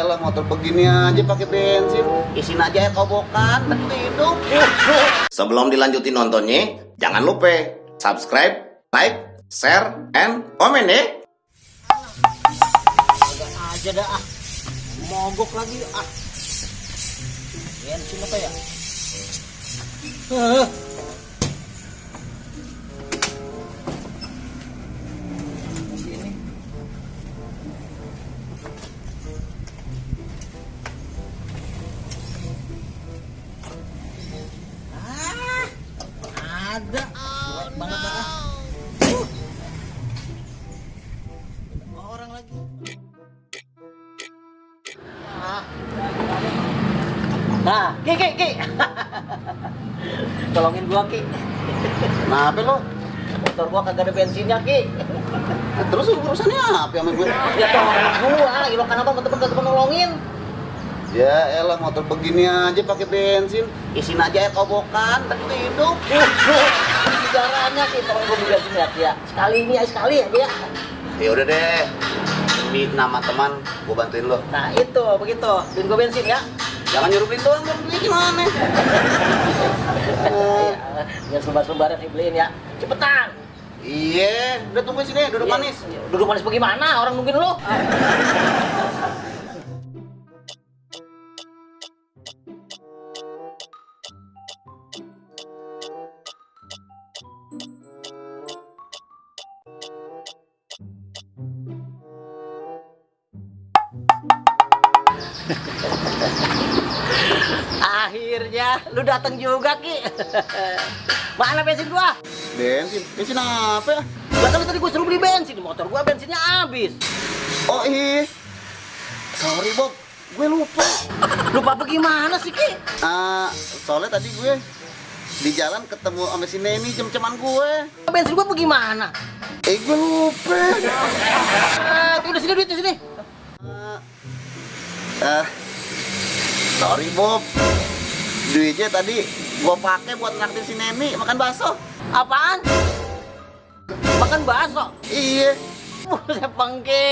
elah motor begini aja pakai bensin, isin aja air kobokan, tentu hidup. Sebelum dilanjutin nontonnya, jangan lupa subscribe, like, share, and komen ya. Agak aja dah ah. Mogok lagi ah. Bensin apa ya? Sini. Ada. Jelek banget dah ah. Orang lagi. Nah, Ki. Tolongin gua, Ki. Kenapa lo? Motor gua kagak ada bensinnya, Ki. Terus urusannya apa sama gue? Ya tolongin gua, ilokan apa temen nolongin. Ya elah motor begini aja pakai bensin, isin aja air kobokan, tentu hidup. Sejarahnya, Ki, tolong gua beli bensin ya, Ki ya. Sekali aja ya. Ya udah deh, demi nama teman, gue bantuin lo. Nah, itu begitu. Beliin gua bensin ya. Jangan nyuruh beliin doang, duit gimana? Biar selembar-selembaran dibeliin ya. Cepetan. Iya, udah tunggu sini, duduk manis. Duduk manis bagaimana? Orang nungguin lu. Akhirnya lu datang juga, Ki. Mana bensin gua? Bensin apa ya? Lah kan tadi gua suruh beli bensin di motor gua, bensinnya habis. Oh iya, sorry Bob, gue lupa. Lupa bagaimana sih, Ki? Soalnya tadi gue di jalan ketemu sama si Neni, cem-ceman gue. Bensin gua bagaimana? Gue lupa. Udah sini duitnya sini. Sorry Bob, duitnya tadi gue pakai buat naktir si Neni makan bakso. Apaan? Makan bakso? Iya. Buset, pengke.